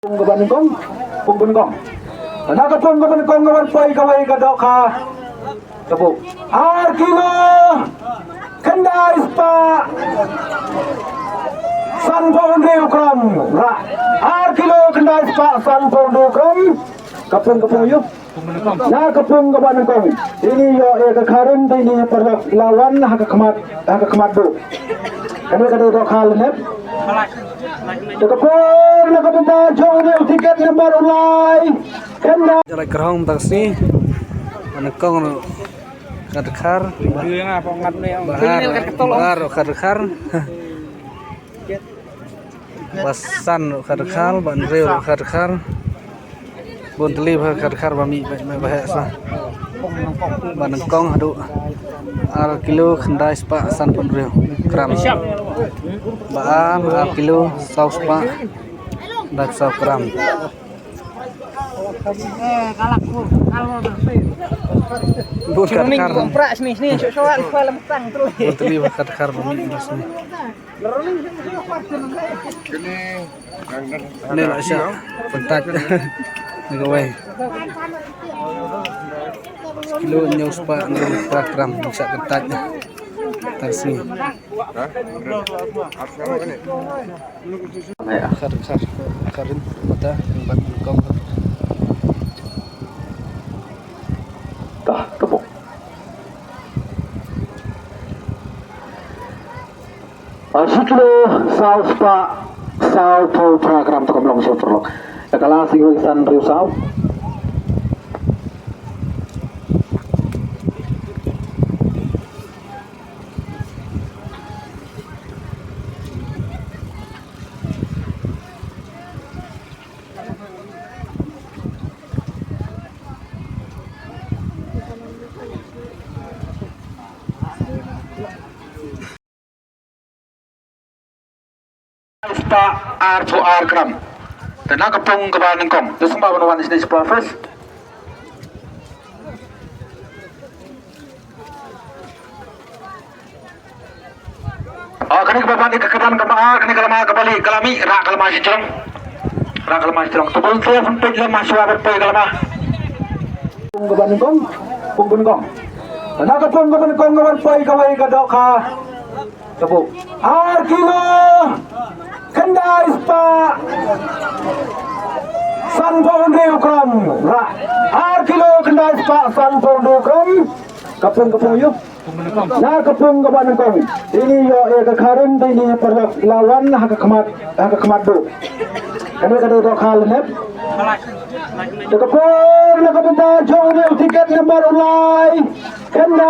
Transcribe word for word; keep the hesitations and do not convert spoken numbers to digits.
Pung kaba nyngkong, pung kaba nyngkong. Na ka pung kaba nyngkong ka wan poi kawei ka dohkha. Ka pung ar kilo khyndai spah sanphew hynriew gram. Ra ar kilo khyndai spah sanphew hynriew gram. Ka pung, ka pung ïa u. Na ka pung kaba nyngkong. Ini ïoh ïa ka kharim, ini paralok la wan ha ka khmat, ha ka khmat buh. Kane ka dei dohkha lynep. Te ka por na ka bynta jong u tiket number u lai. Kane. Jalai Krong taksi. Ba nyngkong ruh ka dkhar. Ba ar, ba ar ruh ka dkhar. Ba san ruh ka dkhar, ba hynriew ruh ka dkhar. Bun tylli ba ka dkhar ba mih ba, ba, ba heh sa. Ba nyngkong haduh ar kilo khyndai spah sanphew hynriew gram. Ba ar, ar kilo saw spah khyndai phew saw gram. Bun ka dkhar. Bun tylli ba ka dkhar ba mih ba sni. Ni la sha. Kyntait. Ni kawei. Kilo hynñiew spah hynñiew phew phra gram sha kyntait. Taksi. Khar, khar, kharin mata, bat kong. Tah, tepuk. Shi kilo saw spah saw phew phra gram, to kam long sha u paralok. Ka la shu san hynriew saw. Spah arphew ar gram. Te na ka pung kaba nyngkong. Te sngewbha ban wan shane shapoh office. Ah, kane kaba bad ka kyrdan kaba ar, kane ka lama kaba lieh, ka la mih, rah ka lama shi jrong. Rah ka lama shi jrong. Te bun sngewbha ban peit lama shuwa ban poi ka lama. Pung kaba nyngkong, pung kaba nyngkong. Na ka pung kaba nyngkong ka wan poi kawei ka dohkha. Ka pung ar kilo khyndai spah sanphew hynriew gram. Ra ar kilo khyndai spah sanphew hynriew gram. Ka pung, ka pung ïa u. Na ka pung kaba nyngkong. Ini ïoh ïa ka kharim, ini paralok la wan ha ka khmat, ha ka khmat buh. Kane ka dei dohkha lynep. Te ka por na ka bynta jong u tiket number u lai. Kane